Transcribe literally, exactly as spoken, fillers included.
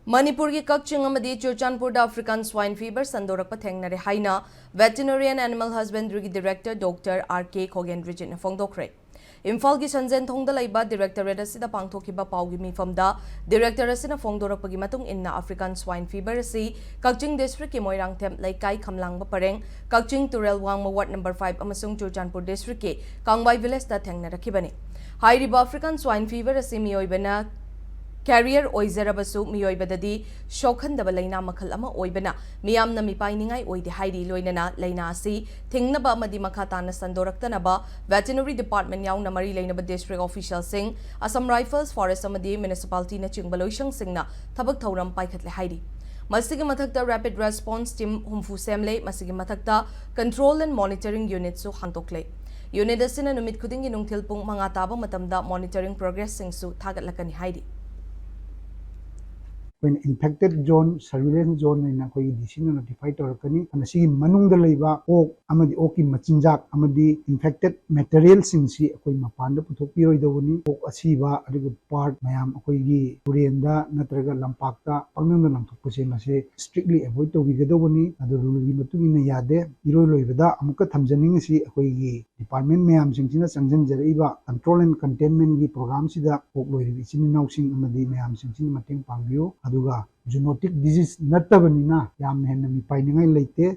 ꯃꯅꯤꯄꯨꯔꯒꯤ ꯀꯛꯆꯤꯡ ꯑꯃꯗꯤ ꯆꯨꯔꯆꯥꯟꯄꯨꯔꯗ African Swine Fever ꯁꯟꯗꯣꯔꯛꯄ ꯊꯦꯡꯅꯔꯦ ꯍꯥꯏꯅ Veterinary and Animal Husbandryꯒꯤ Director Doctor R K ꯈꯣꯒꯦꯟꯗ꯭ꯔꯖꯤꯠꯅ ꯐꯣꯡꯗꯣꯛꯈ꯭ꯔꯦ꯫ ꯏꯝꯐꯥꯜꯒꯤ ꯁꯟꯖꯦꯟꯊꯣꯡꯗ ꯂꯩꯕ Directorate ꯑꯁꯤꯗ ꯄꯥꯡꯊꯣꯛꯈꯤꯕ ꯄꯥꯎꯒꯤ ꯃꯤꯐꯝꯗ Director ꯑꯁꯤꯅ ꯐꯣꯡꯗꯣꯔꯛꯄꯒꯤ ꯃꯇꯨꯡ ꯏꯟꯅ African Swine Fever ꯑꯁꯤ ꯀꯛꯆꯤꯡ districtꯀꯤ ꯃꯣꯏꯔꯥꯡꯊꯦꯝ ꯂꯩꯀꯥꯏ ꯈꯝꯂꯥꯡꯕ ꯄꯔꯦꯡ, ꯀꯛꯆꯤꯡ ꯇꯨꯔꯦꯜ ꯋꯥꯡꯃ ward number five ꯑꯃꯁꯨꯡ ꯆꯨꯔꯆꯥꯟꯄꯨꯔ districtꯀꯤ ꯀꯥꯡꯕꯥꯏ villageꯇ ꯊꯦꯡꯅꯔꯛꯈꯤꯕꯅꯤ꯫ ꯍꯥꯏꯔꯤꯕ African Swine Fever ꯑꯁꯤ ꯃꯤꯑꯣꯏꯕꯅ carrier ꯑꯣꯏꯖꯔꯕꯁꯨ ꯃꯤꯑꯣꯏꯕꯗꯗꯤ ꯁꯣꯛꯍꯟꯗꯕ ꯂꯩꯅꯥ ꯃꯈꯜ ꯑꯃ ꯑꯣꯏꯕꯅ ꯃꯤꯌꯥꯝꯅ ꯃꯤꯄꯥꯏꯅꯤꯡꯉꯥꯏ ꯑꯣꯏꯗꯦ ꯍꯥꯏꯔꯤ꯫ ꯂꯣꯏꯅꯅ ꯂꯩꯅꯥ ꯑꯁꯤ ꯊꯤꯡꯅꯕ ꯑꯃꯗꯤ ꯃꯈꯥ ꯇꯥꯅ ꯁꯟꯗꯣꯔꯛꯇꯅꯕ Veterinary Department ꯌꯥꯎꯅ ꯃꯔꯤ ꯂꯩꯅꯕ district officialꯁꯤꯡ, Assam Rifles, Forest ꯑꯃꯗꯤ Municipalityꯅꯆꯤꯡꯕ ꯂꯣꯏꯁꯪꯁꯤꯡꯅ ꯊꯕꯛ ꯊꯧꯔꯝ ꯄꯥꯏꯈꯠꯂꯦ ꯍꯥꯏꯔꯤ꯫ ꯃꯁꯤꯒꯤ ꯃꯊꯛꯇ Rapid Response Team ꯍꯨꯝꯐꯨ ꯁꯦꯝꯂꯦ꯫ ꯃꯁꯤꯒꯤ ꯃꯊꯛꯇ Control and Monitoring Unitꯁꯨ ꯍꯥꯡꯗꯣꯛꯂꯦ꯫ Unit ꯑꯁꯤꯅ ꯅꯨꯃꯤꯠ ꯈꯨꯗꯤꯡꯒꯤ ꯅꯨꯡꯊꯤꯜ ꯄꯨꯡ ꯃꯉꯥ ꯇꯥꯕ ꯃꯇꯝꯗ monitoring progressꯁꯤꯡꯁꯨ ꯊꯥꯒꯠꯂꯛꯀꯅꯤ ꯍꯥꯏꯔꯤ꯫ ꯑꯩꯈꯣꯏꯅ infected zone, surveillance zone ꯍꯥꯏꯅ ꯑꯩꯈꯣꯏꯒꯤ ꯗꯤ ꯁꯤꯅ notify ꯇꯧꯔꯛꯀꯅꯤ꯫ ꯑꯗꯨꯅ ꯁꯤꯒꯤ ꯃꯅꯨꯡꯗ ꯂꯩꯕ ꯑꯣꯛ ꯑꯃꯗꯤ ꯑꯣꯛꯀꯤ ꯃꯆꯤꯟꯖꯥꯛ ꯑꯃꯗꯤ infected materialꯁꯤꯡꯁꯤ ꯑꯩꯈꯣꯏ ꯃꯄꯥꯟꯗ ꯄꯨꯊꯣꯛꯄꯤꯔꯣꯏꯗꯧꯕꯅꯤ꯫ ꯑꯣꯛ ꯑꯁꯤꯕ ꯑꯗꯨꯒ part ꯃꯌꯥꯝ ꯑꯩꯈꯣꯏꯒꯤ ꯇꯨꯔꯦꯟꯗ ꯅꯠꯇ꯭ꯔꯒ ꯂꯝꯄꯥꯛꯇ ꯄꯪꯂꯪꯗ ꯂꯪꯊꯣꯛꯄꯁꯦ ꯃꯁꯤ strictly avoid ꯇꯧꯕꯤꯒꯗꯧꯕꯅꯤ꯫ ꯑꯗꯨ ruleꯒꯤ ꯃꯇꯨꯡ ꯏꯟꯅ ꯌꯥꯗꯦ꯫ ꯏꯔꯣꯏ ꯂꯣꯏꯕꯗ ꯑꯃꯨꯛꯀ ꯊꯝꯖꯅꯤꯡꯉꯤꯁꯤ ꯑꯩꯈꯣꯏꯒꯤ department ꯃꯌꯥꯝꯁꯤꯡꯁꯤꯅ ꯆꯪꯁꯤꯟꯖꯔꯛꯏꯕ control and containmentꯀꯤ programꯁꯤꯗ ꯑꯣꯛ ꯂꯣꯏꯔꯤꯕ ꯏꯆꯤꯟ ꯏꯅꯥꯎꯁꯤꯡ ꯑꯃꯗꯤ ꯃꯌꯥꯝꯁꯤꯡꯁꯤꯅ ꯃꯇꯦꯡ ꯄꯥꯡꯕꯤꯌꯨ꯫ ꯑꯗꯨꯒ zoonotic disease ꯅꯠꯇꯕꯅꯤꯅ ꯌꯥꯝꯅ ꯍꯦꯟꯅ ꯃꯤꯄꯥꯏꯅꯤꯡꯉꯥꯏ ꯂꯩꯇꯦ꯫